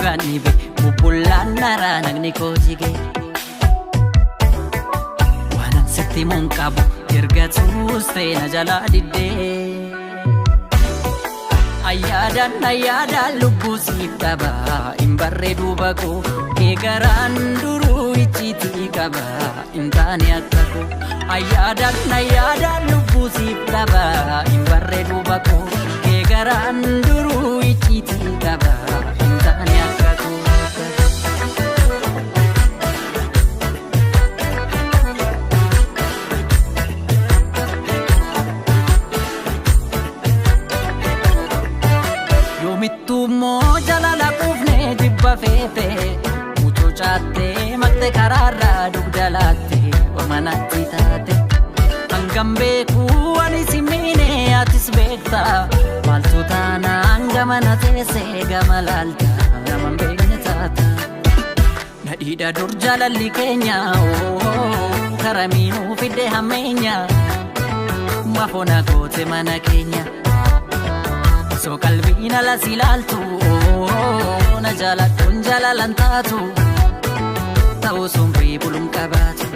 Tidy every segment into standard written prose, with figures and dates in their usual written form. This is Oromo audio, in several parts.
Dhugaan dhibe bubbullaan naraa nagni koo jige. Waanan sitti himuun qabu erga tuustee na jalaa diddee. Ayyaadaan ayyaadaan lubbuu siif qaba hin barree duuba koo kee garaan duruu icciitii qaba hin taane akka koo. Ayyaadaan ayyaadaan lubbuu siif qaba hin barree duuba koo kee garaan duruu icciitii qaba hin taane akka koo. Yoomittuu immoo jalala quufnee jibba feete mucoo caattee maqte karaarraa dugda laatte orma natti taate. Hangam beekuu ani si miine atis beekta maaltu taanaan gama na teessee gama laalta nama hin beekne taata. Nadhiidha dur jaalalli keenya karamiinuu fidde hammeenya mafoona goote mana keenya. Osoo qalbiin ala si ilaaltu na jaaladhuun jaalalan taatu ta'uu sumrii buluun qabaatu.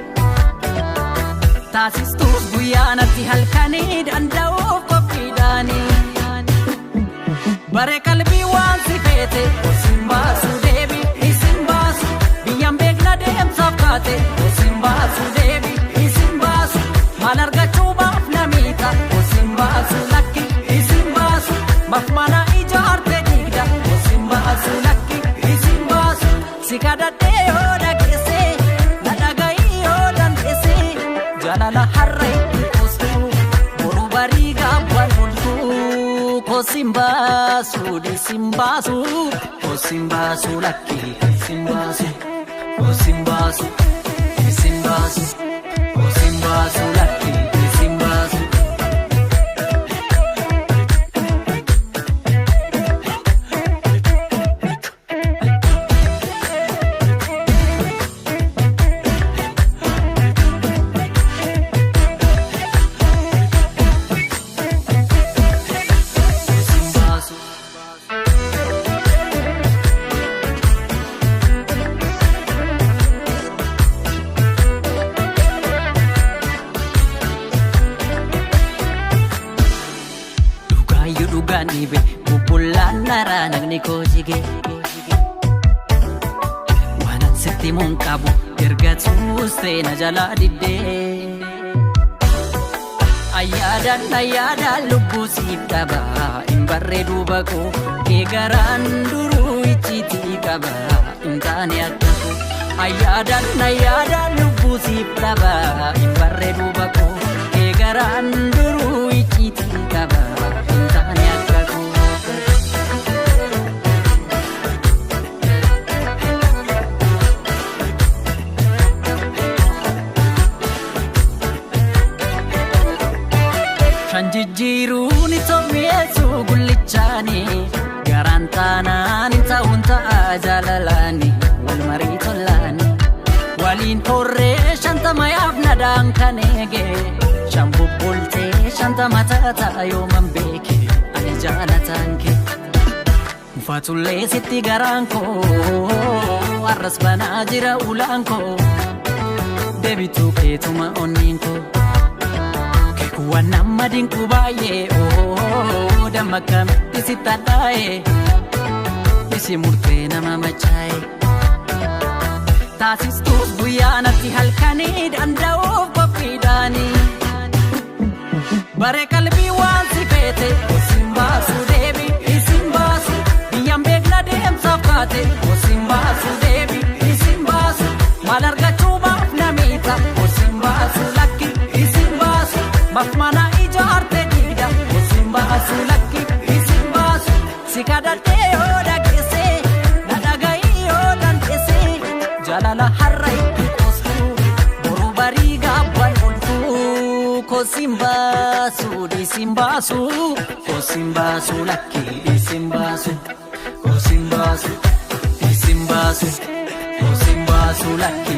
Taasistuus guyyaa natti halkanii danda'uuf qophiidhaanii. Bare qalbii waan si feete osin baasu deebi isin baasu biyyaan beekna deemsaaf kaate osin baasu deebi isin baasu maal argachuu baaf namiita osin baasu lakki isin baasu maaf mana ijaarte diigda osin baasu lakki isin baasu si kadhadhee yoo dhageesse na dhaga'ii yoo dandeesse jaalala har'a itti qoostu boru barii gaabbaan bultu kosin baasu dhiisin baasu kosin baasu lakki isin baasu kosin baasu isin baasu kosin baasu lakki isin baasu. Kosin baasu. Dhugaayyuu dhugaan dhibe bubbullaan naraa nagni koo jige. Waanan sitti himuun qabu erga tuustee na jalaa diddee. Ayyaadaan ayyaadaan lubbuu siif qaba hin barree duuba koo kee garaan duruu icciitii qaba hin taane akka koo. Ayyaadaan ayyaadaan lubbuu siif qaba hin barree duuba koo kee garaan duruu icciitii qaba hin taane akka koo. Shan jijjiiruun itoo mi'eessu gullichaani garaan taanaan hin ta'uun ta'a jaalalaani wal marii tolaani waliin horree 50 yaaf nadaan kan eege shan bubbultee 50 taata yooman beeke ani jaalataan kee. Mufatullee sitti garaan koo har'as banaa jira ulaan koo deebituu keetuma onniin koo. Keekuwwan nama dinqu baay'ee damma akkamitti sitti hadhaa'e isi murtee nama machaa'e. Taasistuus guyyaa natti halkanii danda'uuf qophiidhaanii. Bare qalbii waan si feete osin baasu deebi isin baasu biyyaan beekna deemsaaf kaate osin baasu deebi isin baasu maal argachuu baaf namiita osin baasu lakki isin baasu maaf mana ijaarte diigda osin baasu lakki isin baasu si kadhadhee yoo dhageesse na dhaga'ii yoo dandeesse jaalala har'a itti qoostu boru barii gaabbaan bultu kosin baasu dhiisin baasu kosin baasu lakki dhiisin baasu kosin baasu dhiisin baasu kosin baasu lakki.